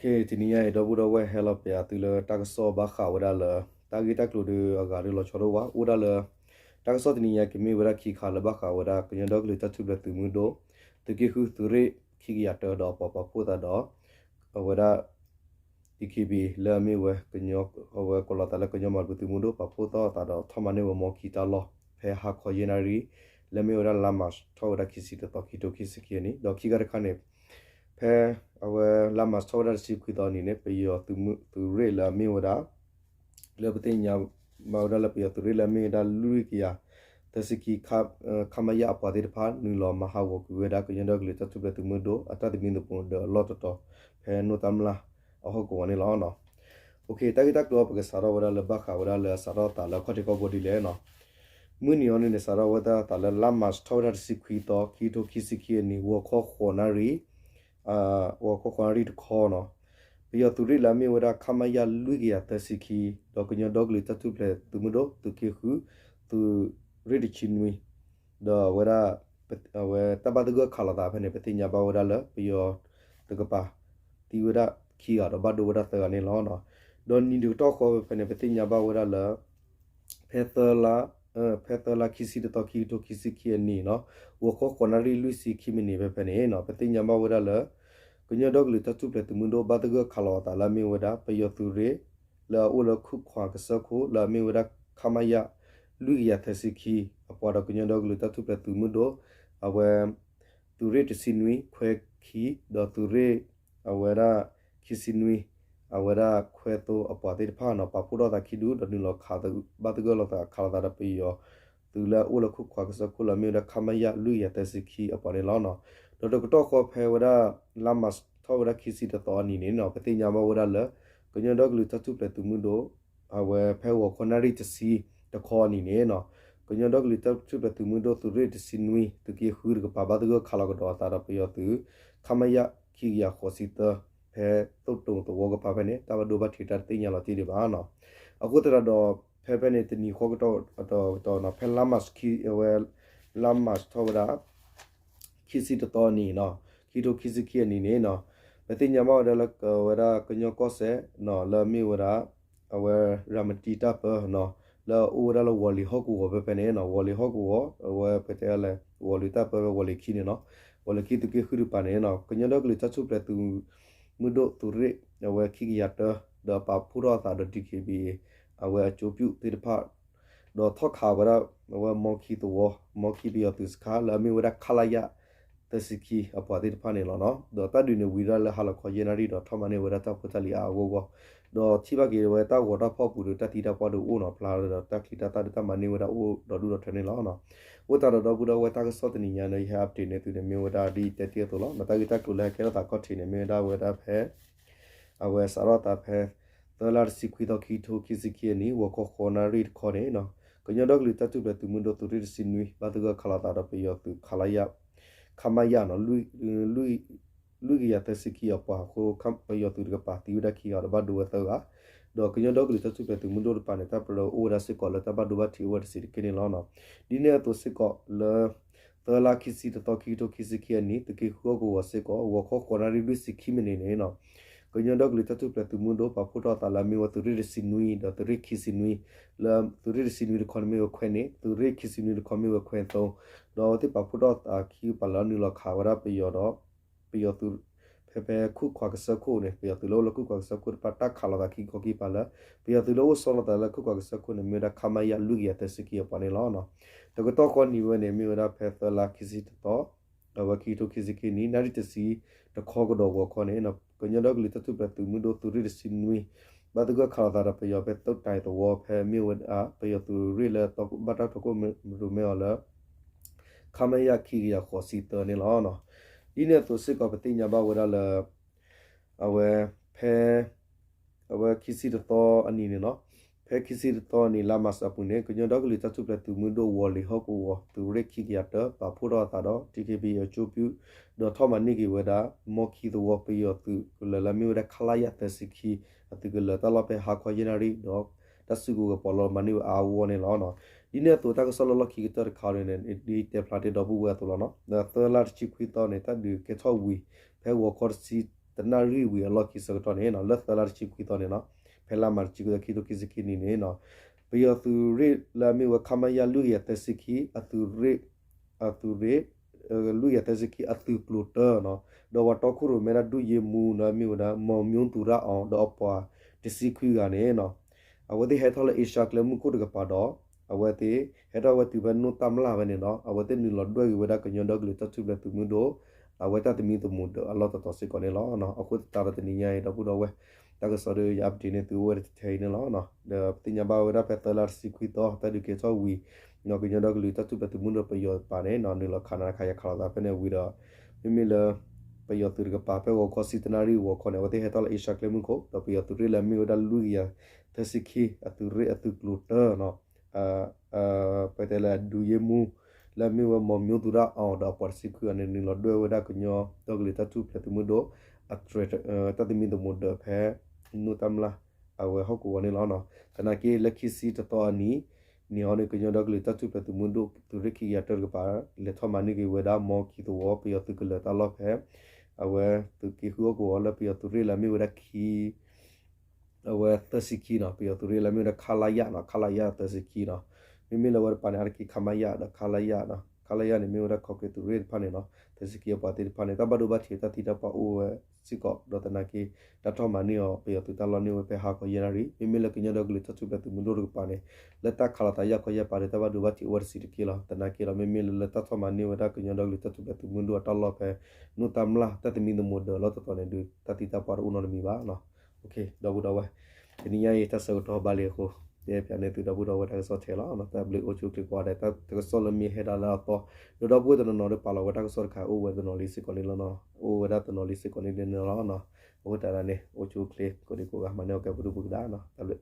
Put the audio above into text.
ကဲ တနံၤညါအံၤ ဒီပုၢ်ဒီဝဲၢ် ဟဲလီၤပျးသုလၢတၢ်ကစီၣ်ဘၣ်ဃးဝဲဒၣ်လၢ တၢ်ဂ့ၢ်တၢ်ကျိၤဒီးအဂၤဒီးလီၤဆီဒိၣ်ဝဲ အိၣ်ဒၣ်လၢ တၢ်ကစီၣ်တနံၤညါကမ့ၢ်ဝဲဒၣ်ခံခါလၢဘၣ်ဃးဝဲဒၣ် ကညီဒီကလုာ်တၢ်ထူၣ်ဖျဲးသုးမုၢ်ဒိၣ် သုးက့ဃုသုးရ့ၣ်ခံကယၤတၢဒီးအပှၤပာ်ဖှိၣ်သးဒီး အဝဲဒၣ် DKBA လၢအမ့ၢ်ဝဲ ကညီအဝဲကိးလီၤသးလၢကညီမၤဘျူးသုးမုၢ်ဒိၣ် ပာ်ဖှိၣ်သးဒီးထီၣ်မၤန့ၢ်ဝဲ မီခံတၢ်လီၢ် ဖဲဟါခီယဲၢ်နၣ်ရံၣ် လၢအမ့ၢ်ဝဲဒၣ်လါမၢ်ၡးထီၣ်ဝဲဒၣ်ခံဆံတသီ ခံထိခံဆံခံအနံၣ် ဒီးခံခါတခါန့ၣ် ဖဲအဝဲလါမၢ်ၡး ထီၣ်ဝဲဒၣ်တဆံခွံသီအနံၤန့ၣ် ပယီၤသုးရ့ၣ်လၢအမ့ၢ်ဝဲဒၣ် လၢပသ့ၣ်ညါဘၣ်ဝဲဒၣ်လၢပယီၤသုးရ့ၣ်လၢအမ့ၢ်ဝဲဒၣ်လွံၢ်ကယၤသၢဆံခံ ခမရ အပှၤသ့ၣ်တဖၣ် နုာ်လီၤမၤဟးဂီၤကွံာ်ဝဲဒၣ် ကညီဒီကလုာ်တၢ်ထူၣ်ဖျဲးသုးမုၢ်ဒိၣ် အတၢ်သမံသမိးဒီးအလီၢ်တတီၤ ဖဲနိၣ်တၢ်မျၢ်အဟီၣ်ကဝီၤန့ၣ်လီၤ. တၢ်ဂ့ၢ်တၢ်ကျိၤ ပကစးထီၣ်ဝဲဒၣ်လၢဘၣ်ဃးဝဲဒၣ်လၢအစးထီၣ်အသးလၢအခီၣ်ထံးခီၣ်ဘိဒ်လဲၣ်န့ၣ် မုၢ်နံၤအံၤန့ၣ်န့ၣ် စးထီၣ်ဝဲဒၣ်အသးလၢလါမၢ်ၡး ထီၣ်ဝဲဒၣ်တဆံခွံသီ ခံထိခံဆံခံအနံၤ ဂီၤခီဃိးနၣ်ရံၣ် ဂီၤခီဃိးနၣ်ရံၣ်တခီန့ၣ် ပယီၤသုးရ့ၣ်လၢအမ့ၢ်ဝဲဒၣ် ခမရ လွံၢ်ကယၤသၢဆံခံ ဒီးကညီဒီကလုာ်တၢ်ထူၣ်ဖျဲးသုးမုၢ်ဒိၣ် သုးက့ဃု သုးရ့ၣ်တဆံနွံ ဒီးအဝဲဒၣ် အဝဲတၢ်ဘၣ်သဂၢၢ်ခးလိာ်သးဖဲန့ၣ် ပသ့ၣ်ညါဘၣ်ဝဲဒၣ်လၢ ပယီၤတကပၤ သံဝဲဒၣ်ခံဂၤဒီးဘၣ်ဒိဝဲဒၣ်သၢဂၤန့ၣ်လီၤ. ဒီးနံၤတကတီၢ်ဃီဖဲဖဲန့ၣ် ပသ့ၣ်ညါဘၣ်ဝဲဒၣ်လၢ ဖဲသၢလါ ဖဲသၢလါခံဆံတသီ ခံကထိခံဆံခံအနံၤန့ၣ် ဂီၤခီဃိးနၣ်ရံၣ်လွံၢ်ဆံခံမံးနံးဖဲဖဲန့ၣ် ပသ့ၣ်ညါဘၣ်ဝဲဒၣ်လၢ ကညီဒီကလုာ်တၢ်ထူၣ်ဖျဲးသုးမုၢ်ဒိၣ် ဘၣ်သဂၢၢ်ခးလိာ်အသးလၢအမ့ၢ်ဝဲဒၣ် ပယီၤသုးရ့ၣ် လၢအအိၣ်လၢခိၣ်ခွါကစၢၢ်ခိၣ် လၢအမ့ၢ်ဝဲဒၣ် ခမရ လွံၢ်ကယၤသၢဆံခံ အပှၤဒီးကညီဒီကလုာ်တၢ်ထူၣ်ဖျဲးသုးမုၢ်ဒိၣ် အဝဲ သုးရ့ၣ်တဆံနွံ ခွဲခံ ဒီးသုးရ့ၣ် အဝဲဒၣ် ခံဆံနွံ အဝဲဒၣ်ခွဲသိအပှၤသ့ၣ်တဖၣ်န့ၣ် ပာ်ဖှိၣ်ထီၣ်သးခံဒူၣ် ဒီးနုာ်လီၤခးသဘၣ်သဂၢၢ်လိာ်သးခးလိာ်သးဒီးပယီၤသုးလၢအအိၣ်လၢခိၣ်ခွါကစၢၢ်ခိၣ်လၢအမ့ၢ်ဝဲဒၣ် ခမရ လွံၢ်ကယၤသၢဆံခံအပှၤန့ၣ်လီၤ. ဒီးတကတီၢ်ဃီဖဲဝဲဒၣ် လါမၢ်ၡးထီၣ်ဝဲဒၣ်ခံဆံတသီအနံၤန့ၣ် ပသ့ၣ်ညါဘၣ်ဝဲဒၣ်လၢ ကညီဒီကလုာ်တၢ်ထူၣ်ဖျဲးသုးမုၢ်ဒိၣ် အဝဲဖဲဂီၤခီနၣ်ရံၣ်တဆံတခီအနံၤန့ၣ် ကညီဒီကလုာ်တၢ်ထူၣ်ဖျဲးသုးမုၢ်ဒိၣ် သုးရ့ၣ်တဆံနွံ သုးက့ဃုတကပၤ ဘၣ်သဂၢၢ်ခးလီၤကဒီးအသးဒီးပယီၤသုး ခမရ ခံကယၤဃိးဆံသၢ ဖဲသိၣ်တိၤသဝီကပၤဖဲန့ၣ် တၢ်ဘၣ်ဒိဘၣ်ထံးတၢ်တသ့ၣ်ညါလီၤတံၢ်ဒံးဘၣ်န့ၣ်. အဃိသတးဒီး ဖဲဖဲန့ၣ်တနံၤဃီကတီၢ် အတီၤကတီၢ်န့ၣ် ဖဲလါမၢ်ၡးခံ အဝဲ လါမၢ်ၡးထီၣ်ဝဲဒၣ် ခံဆံတသီအနံၤန့ၣ် ခံထိခံဆံခံအနံၤန့ၣ် ပသ့ၣ်ညါဘၣ်ဝဲဒၣ်လၢကဝဲဒၣ်ကညီကီၢ်စဲၣ် လၢအမ့ၢ်ဝဲဒၣ် အဝဲရၤမတံတၢ်ပၢ လၢအအိၣ်ဝဲဒၣ်လၢဝီၤလံၤဟီၣ်ကဝီၤဖဲဖဲန့ၣ် ဝီၤလံၤဟီၣ်ကဝီၤ အဝဲပတဲလဲၣ် ဝီၤလံၤတၢ်ပၢဖဲဝီၤလံၤခံန့ၣ် ဝီၤလံၤခံသုးက့ဃုတကပၤန့ၣ် ကညီဒီကလုာ်တၢ်ထူၣ်ဖျဲးသုးမုၢ်ဒိၣ်သုးရ့ၣ် အဝဲခံကယၤတၢ ဒီးပာ်ဖှိၣ်ထီၣ်အသးဒီး DKBA အဝဲအကၠိပျူၢ်သ့ၣ်တဖၣ် ဒီးထီၣ်ခးဝဲဒၣ် အဝဲမီခံသဝီ မီခံပယီၤသုးစခါ လၢအမ့ၢ်ဝဲဒၣ် ခလရ သၢဆံခံ အပှၤသ့ၣ်တဖၣ်န့ၣ်လီၤ. ဒီးတၢ်ဒုးန့ၣ်ဝံၤဒၣ်လၢဟါလီၤခီယဲၢ်နၣ်ရံၣ်ဒီး ထီၣ်မၤန့ၢ်ဝဲဒၣ်တၢ်ဖိတၢ်လံၤအါအါဂီၢ်ဂီၢ် ဒီးထံၣ်ဘၣ်က့ၤဝဲတၢ်ဂီၤတၢ်ဖီၣ်ပူၤဒီး တၢ်သံတၢ်ပှၢ်ဒီးအိၣ်နီၤဖျါဒီး တၢ်ချံတၢ်သၣ်ဒီးတၢ်မၤန့ၢ်ဝဲဒၣ်အိၣ်ဒီးဒူၣ်ဒီးထၢန့ၣ်လီၤ. အိၣ်သးဒီးဒီပုၢ်ဒီဝဲၢ်တၢ်ကစီၣ်တနံၤညါန့ၣ် ယဟဲ update န့ၢ်သုန့ၣ် မ့ၢ်ဝဲဒၣ်ဒ်တဲတ့ၢ်အသိးလီၤ. တၢ်ဂ့ၢ်တၢ်ကျိၤလၢဟဲကဲထီၣ်သးခီၣ်ထံးန့ၣ် မ့ၢ်ဝဲဒၣ်ဝဲဒၣ်ဖဲ အဝဲစးထီၣ်သးဖဲ သၢလါတဆံခွံသီ ခံကထိခံဆံခံအနံၤ ဂီၤခီဃိးနၣ်ရံၣ်တခီန့ၣ် ကညီဒီကလုာ်တၢ်ထူၣ်ဖျဲးသုးမုၢ်ဒိၣ်သုးရ့ၣ်တဆံနွံ ဘၣ်သဂၢၢ်ခးလိာ်သးဒီးပယီၤသုး ခလရ ခမရ လွံၢ်ကယၤသၢဆံခံအပှၤအဃိ ပယီၤသုးတကပၤသံဝဲဒၣ်ခံဂၤဒီးဘၣ်ဒိဝဲသၢဂၤ ဒီးကညီဒီကလုာ်တၢ်ထူၣ်ဖျဲးသုးမုၢ်ဒိၣ်တကပၤန့ၣ် တၢ်ပရၢအိၣ်ဝဲဒၣ်စ့ၢ်ကီးလၢတၢ်ဘၣ်ဒိဘၣ်ထံးအိၣ်ဝဲတစဲးတက့ၢ်န့ၣ်လီၤ. ဒ်န့ၣ်အသိးစ့ၢ်ကီးလၢ သၢလါခံဆံတသီ ခံကထိခံဆံခံအနံၤ သုးက့ဃုဟီၣ်ကဝီၤစ့ၢ်ကီး ဂီၤခီဃိးနၣ်ရံၣ်လွံၢ်ဆံခံမံးနံးန့ၣ် ကညီဒီကလုာ်တၢ်ထူၣ်ဖျဲးသုးမုၢ်ဒိၣ် ပာ်ဖှိၣ်ထီၣ်အသးလၢအမ့ၢ်ဝဲသုးရ့ၣ်တဆံနွံ ဒီးသုးရ့ၣ်ခံဆံနွံ လၢသုးရ့ၣ်တဆံနွံတခီန့ၣ်မ့ၢ်ဝဲခွဲးန့ၣ် သုးရ့ၣ်ခံဆံနွံတခီမ့ၢ်ဝဲခွဲးသိ ဒီးအဝဲသ့ၣ်ပာ်ဖှိၣ်ထီၣ်အသးခံကပၤလၢနုာ်လီၤခးဝဲဒၣ်ပယီၤဒီး ပယီၤသုး ဖဲဖဲခိၣ်ခွါကစၢၢ်ခိၣ်န့ၣ် ပယီၤသုးလၢအိၣ်လၢခိၣ်ခွါကစၢၢ်ခိၣ်တဖၣ် တၢ်ခးလိာ်သးခံခီခံကပၤလၢ ပယီၤသုးလၢအိၣ်ဆီလီၤသးလၢခိၣ်ခွါကစၢၢ်ခိၣ်န့ၣ် မ့ၢ်ဝဲဒၣ် ခမရ လွံၢ်ကယၤသၢဆံခံအပှၤန့ၣ်လီၤ. တကတီၢ်ဃီနံၤဝဲန့ၣ် မ့ၢ်ဝဲဒၣ်ဖဲသၢလါခံဆံတသီ အဝဲခံကထိခံဆံခံနံၤ နၣ်ရံၣ်တဆံတခီကဒီးဂီၤခီန့ၣ် ကညီဒီကလုာ်တၢ်ထူၣ်ဖျဲးသုးမုၢ်ဒိၣ်သုးရ့ၣ်တဆံနွံ ဘၣ်သဂၢၢ်ခးလိာ်သးဒီးပယီၤဖဲသုးတၢ်အံၤသဝီ ဖဲမ့ၢ်ဝဲဒၣ် ပယီၤသုးရ့ၣ်လၢဘၣ်တၢ်တီခိၣ်ရိၣ်မဲအီၤလၢ ခမရ ခံကယၤဃိးဆံသၢန့ၣ်လီၤ. ဒ်န့ၣ်အသိးစ့ၢ်ကီးပသ့ၣ်ညါဘၣ်ဝဲဒၣ်လၢ အဝဲ ဖဲ အဝဲခံဆံတသီအနံၤန့ၣ်လီၤ. ဖဲခံဆံတသီအနံၤလါမၢ်ၡးအပူၤန့ၣ် ကညီဒီကလုာ်တၢ်ထူၣ်ဖျဲးသုးမုၢ်ဒိၣ်ဝီၤလံၤဟီၣ်ကဝီၤ သုးရ့ၣ်ခံကယၤတၢ ပာ်ဖှိၣ်ထီၣ်အသးဒီး DKBA အကၠိပျူၢ် ဒီးထီၣ်မၤန့ၢ်က့ၤဝဲဒၣ် မီခံသဝီပယီၤသုးကလၢၤလၢအမ့ၢ်ဝဲဒၣ် ခလရ သၢဆံခံ အသုးကလၢၤတၢ်လီၢ်ဖဲဟါခီယဲၢ်နၣ်ရံၣ်ဒီး တၢ်စုကဝဲၤပီးလီမၤန့ၢ်ဝဲအါအါဂီၢ်ဂီၢ်န့ၣ်လီၤ. ဒ်န့ၣ်အသိးတၢ်ကစီၣ်လၢလီၢ်ခံကတၢၢ်တခါန့ၣ် ဒ်တဲဖျါတ့ၢ်ဒီပုၢ်ဝဲၢ်အသိးလီၤ. ဒီးသၢလါတဆံခွံသီန့ၣ် တၢ်ဒုးကဲထီၣ်ဝံၤ ဖဲဂီၤခီတဆံ တနၣ်ရံၣ်ဝံၤအလီၢ်ခံဆၢကတီၢ်န့ၣ်နီၤ လၢသၢလါတဆံခွံသီန့ၣ်နီၤ ဖဲလါမးတဆံခွံသီ ခံထိခံဆံခံနံၣ်န့ၣ်နီၤ ပယီၤသုးရ့ၣ်လၢအမ့ၢ်ဝဲ ခမရ လွံၢ်ကယၤသၢဆံခံ အသုးရ့ၣ် အသုးရ့ၣ် လွံၢ်ကယၤသၢဆံခံ အသုးကျိၤတၢနီၤ ဒီးပှၤတီခိၣ်ရိၣ်မဲဒၣ်ဒုၣ်ယ့မူလၢအမ့ၢ်ဝဲဒၣ် မောင်မျိုးသူရအောင် ဒီးအပှၤတဆံခွံဂၤန့ၣ်နီၤ အဝဲသ့ၣ်ဟဲထီၣ်လၢအ့ရှါကျဲမုၢ်ခိၣ်တကပၤဒီး အဝဲသ့ၣ်ဟဲထီၣ်ဝဲတုၤဖဲနိၣ်တၢ်မျၢ်ဖဲန့ၣ်ဒီး အဝဲသ့ၣ်နုာ်လီၤဒွဲၣ်က့ၤဝဲဒၣ်ကညီဒီကလုာ်တၢ်ထူၣ်ဖျဲးသုးမုၢ်ဒိၣ် အဝဲတၢ်သမံသမိးဒၢးအလီၢ်တတီၤစ့ၢ်ကီးန့ၣ်လီၤ. အဃိသတးဒီးတနံၤညါအံၤ ဒီပုၢ်ဒီဝဲၢ် တၢ်ကစီၣ်ဒီးယ update န့ၢ်သုအိၣ်ဝဲတထဲအံၤန့ၣ်လီၤ. ဒီးပသ့ၣ်ညါဘၣ်ဝဲဒၣ်ဖဲသၢလါတဆံခွံသီ တၢ်ဒုးကဲထီၣ်ဝံၤ ကညီဒီကလုာ်တၢ်ထူၣ်ဖျဲးသုးမုၢ်ဒိၣ်ပယီၤတကပၤန့ၣ်နီၤ နုာ်လီၤခးနၤခးယၤခးလိာ်သးဖဲန့ၣ်ဝံၤဒီး မ့မ့ၢ်လၢ ပယီၤသုးတကပၤဖဲဂီၤခီဆံတနၣ်ရံၣ်ဂီၤခီန့ၣ် အဝဲသ့ၣ်ဟဲထီၣ်လၢအ့ရှါကျဲမုၢ်ခိၣ် ဒီးပယီၤသုးရ့ၣ်လၢအမ့ၢ်ဝဲဒၣ်လွံၢ်ကယၤသၢဆံခံအသုးရ့ၣ်အသုးကျိၤတၢနီၤ ပတဲလၢဒုးယ့မူ လၢအမ့ၢ်ဝဲ မောင်မျိုးသူရအောင် ဒီးအပှၤတဆံခွံဂၤန့ၣ် နုာ်လီၤဒွဲၣ်ဝဲဒၣ်ကညီဒီကလုာ်တၢ်ထူၣ်ဖျဲးသုးမုၢ်ဒိၣ် အတြဲၤ တၢ်သမံသမိးဒၢးဖဲ နိၣ်တၢ်မျၢ် အဝဲဟီၣ်ကဝီၤန့ၣ်လီၤ. သနာ်က့လၢခံဆံတသီအနံၤ န့ၣ်အီၤန့ၣ် ကညီဒီကလုာ်တၢ်ထူၣ်ဖျဲးသုးမုၢ်ဒိၣ် သုးရ့ၣ်ခံကယၤတၢတကပၤ လဲၤထီၣ်မၤန့ၢ်က့ၤဝဲဒၣ် မ်ခံသဝီ ပယီၤသုးကလၢၤတၢ်လီၢ်ဖဲ အဝဲသုးက့ဃုဟီၣ်ကဝီၤလၢပယီၤသုးရ့ၣ်လၢအမ့ၢ်ဝဲဒၣ်ခံ အဝဲသၢဆံခံနီၤ ပယီၤသုးရ့ၣ်လၢအမ့ၢ်ဝဲဒၣ် ခလရ နီၤ ခလရ သၢဆံခံနီၤ မ့မ့ၢ်လၢဝဲတပၤန့ၣ် အါတက့ၢ် ခမရ ဒီး ခလရ နီၤ ခလရ န့ၣ် မ့ၢ်ဝဲဒၣ်ခီက့ၤသုးရ့ၣ်တဖၣ်န့ၣ်နီၤ သၢဆံခံအပှၤသ့ၣ်တဖၣ်န့ၣ် တၢ်ဘၣ်ဒိဘၣ်ထံးတၢ်သံတၢ်ပှၢ်အိၣ်ဝဲစ့ၢ်ကီး ဒီးသနာ်က့ တၢ်ထီၣ်မၤန့ၢ်အီၤ ပယီၤသုးတၢ်လီၢ်န့ၢ်ဝဲဖဲဟါခီယဲၢ်နၣ်ရံၣ် မ့မ့ၢ်လၢကညီဒီကလုာ်တၢ်ထူၣ်ဖျဲးသုးမုၢ်ဒိၣ်တကပၤန့ၣ် လၢတၢ်ခးလိာ်သးယၢ်ခီယၢ်ပၤဒီး တၢ်ဘၣ်ဒိဘၣ်ထံးအိၣ်ဝဲတစဲးတက့ၢ်လီၤ. သနာ်က့ဒီး မ့မ့ၢ်လၢလၢတၢ်ထီၣ်မၤန့ၢ်ဝဲဒၣ်ကညီဒီကလုာ်တၢ်ထူၣ်ဖျဲးသုးမုၢ်ဒိၣ်အတၢ်လီၢ်ဖဲ နိၣ်တၢ်မျၢ် တၢ်သမံသမိးဒၢးအလီၢ်တတီၤန့ၣ်ဒီး တၢ်သံတၢ်ပှၢ်တအိၣ်နီတမံၤဘၣ်နီၤ. ဒီပုၢ်ဒီဝဲၢ် တနံၤညါအံၤ တၢ်ဆၢကတီၢ်ဘၣ်လံအဃိ တဲဖျါန့ၢ်သုဒီပုၢ်ဒီဝဲၢ်တၢ်ကစီၣ်ထဲလီၤ. တၢ်ဘျုးအိၣ်ဆူၣ်အိၣ်ချ့ကိးဂၤဒဲး တၢ်ကစီၣ်လၢမ့ၢ်ဟဲဒၣ်လၢအသီ ဒီးဒီပုၢ်ဝဲၢ်တနီၤနီၤဒီးပာ်လီၤဝဲတၢ်ကစီၣ်တခါ အိၣ်ဝဲတနီၤလံစ့ၢ်ကီးန့ၣ်လီၤ. အိၣ်ဝဲဒၣ်တနီၤလံစ့ၢ်ကီးန့ၣ်လီၤ. အဃိသတးန့ၣ် အိၣ်ဆူၣ်အိၣ်ချ့ကိးဒံကိးဂၤ မၤန့ၢ်အီၤကဲပဒုၣ်ပကဒါနီၤ. တၢ်ဘျုး